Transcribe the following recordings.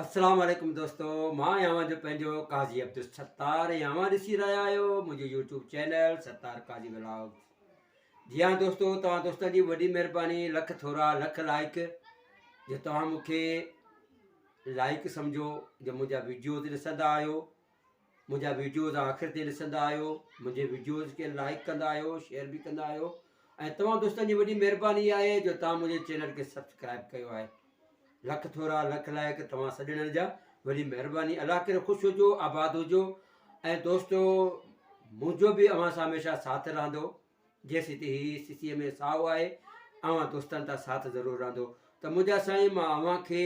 السلام عليڪم دوستو مان آهيان اوهان جو پنهنجو قاضي عبدالستار ۽ اوهان ڏسي رهيا آهيو منهنجو YouTube channel Sattar Qazi vlogs جي ها دوستو توهان دوستن جي وڏي مهرباني لک ٿورا لک لائق جو توهان مون کي لائق سمجهو جو منهنجا ويڊيوز ڏسندا آهيو منهنجا ويڊيوز آخر تائين ڏسندا آهيو منهنجي ويڊيوز کي لائڪ ڪندا آهيو شيئر به ڪندا آهيو ۽ توهان دوستن جي وڏي مهرباني آهي جو توهان منهنجي چينل کي سبسڪرائب ڪيو آهي لک ٿورا لک لائق توهان سڄڻن جا وڏي مهرباني الله ڪري خوش هجو آباد هجو ۽ دوستو منهنجو به اوهان سان هميشه ساٿ رهندو جيسين تائين هي سسيء ۾ ساهو آهي اوهان دوستن تان ساٿ ضرور رهندو ته منهنجا سائين مان اوهان کي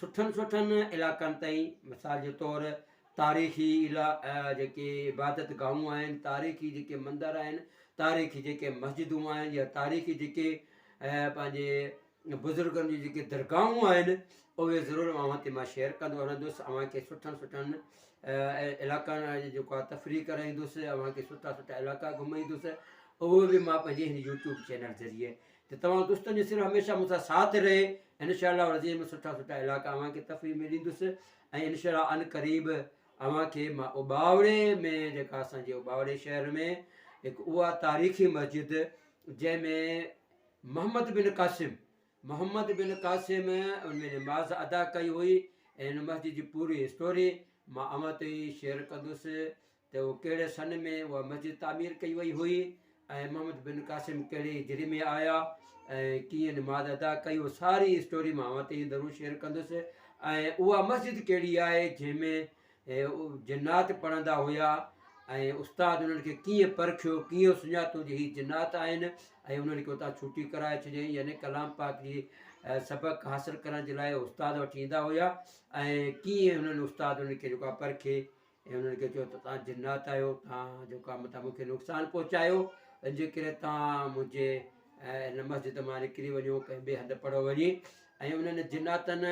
سٺن سٺن علائقن تائين مثال جي طور تاريخي جيڪي عبادت گاهون آهن، تاريخي جيڪي مندر آهن، تاريخي جيڪي مسجدون آهن يا تاريخي جيڪي پنهنجي بزرگن جون جيڪي درگاهون آهن اهي ضرور اوهان تي مان شيئر ڪندو هلندس اوهان کي سٺن سٺن علائقن جيڪو آهي تفريح ڪرائيندس اوهان کي سٺا سٺا علائقا گهمائيندس اهو به مان پنهنجي هن يوٽيوب چينل ذريعي ته توهان دوستن جو صرف هميشه مون سان ساٿ رهي انشاء الله العظيم سٺا سٺا علائقا اوهان کي تفريح ۾ ڏيندس ۽ انشاء الله ان قريب اوهان کي مان اٻاوڙي ۾ جيڪا اسان جي اٻاوڙي شهر ۾ هڪ اها تاريخي مسجد جنهن ۾ محمد بن قاسم محمد بن قاسم ان ۾ نماز ادا ڪئي هئي ۽ ان مسجد جي پوري اسٽوري مان اوهان تي شيئر ڪندس ته اهو ڪهڙي سن ۾ اها مسجد تعمير ڪئي وئي هئي ۽ محمد بن قاسم ڪهڙي هجري ۾ آيا ۽ ڪيئن نماز ادا ڪئي اهو ساري اسٽوري مان اوهان تائين ضرور شيئر ڪندس ۽ اها مسجد ڪهڙي آهي جنهن ۾ جنات پڙهندا هيا ۽ استاد انهن کي ڪيئن پرکيو ڪيئن سڃاتو جي هي جنات آهن ۽ انهن کي اتان ڇٽي ڪرائي ڇڏيائين يعني ڪلام پاڪ جي سبق حاصل ڪرڻ جي لاء استاد وٽ ايندا هيا ۽ ڪيئن انهن استاد انهن کي جيڪو پرکي ۽ انهن کي چيو ته توهان جنات آهيو، توهان جو ڪم ته مون کي نقصان پهچايو، ان جي ڪري توهان منهنجي ان مسجد مان نڪري وڃو، ڪنهن ٻئي هنڌ پڙهو وڃي. ۽ انهن جناتن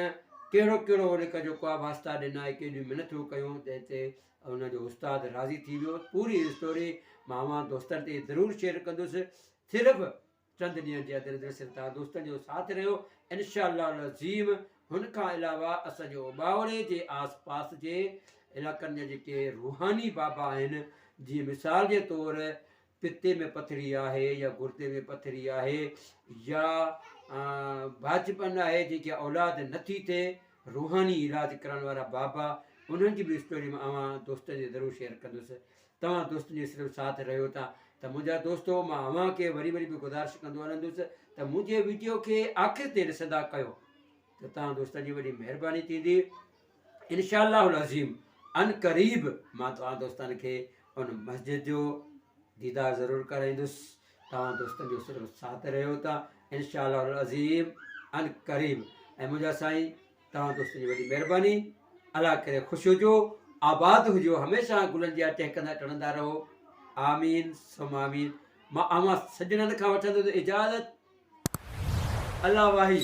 ڪهڙو ڪهڙو ان کي جيڪو آهي واسطا ڏنا ۽ ڪيڏيون منٿون ڪيون، تنهن تي ان جو استاد راضي ٿي ويو. پوري اسٽوري مان اوهان دوستن تي ضرور شيئر ڪندس. صرف چند ڏينهن جي اندر اندر صرف توهان دوستن جو ساٿ رهيو انشاء الله العظيم هن کان علاوه اسان جي اوٻاوڙي جي آس پاس جي علائقن جا جيڪي روحاني بابا آهن جيئن مثال جي طور پتي ۾ پٿري آهي يا گردي ۾ پٿري آهي يا باجپن آهي جنهن کي اولاد نٿي ٿئي روحاني علاج ڪرڻ وارا بابا انهن جي به اسٽوري مان اوهان دوستن جي ضرور شيئر ڪندس توهان دوستن جو صرف ساٿ رهيو ٿا ته منهنجا دوستو مان اوهان کي وري وري به گذارش ڪندو هلندس ته منهنجي ويڊيو کي آخر تائين ڏسندا ڪيو ته توهان دوستن جي وڏي مهرباني ٿيندي انشاء الله العظيم ان قريب مان توهان دوستن کي ان مسجد جو ديدار ضرور ڪرائيندس توهان دوستن جو صرف ساٿ رهيو ٿا انشاء الله العظيم ان قريب ۽ منهنجا سائين توهان دوستن جي وڏي مهرباني الله ڪري خوش هجو آباد هجو هميشه گلن جيان ٽهڪندا ٽڙندا رهو آمين ثم آمين مان اوهان سڄڻن کان وٺندس اجازت الله واهي.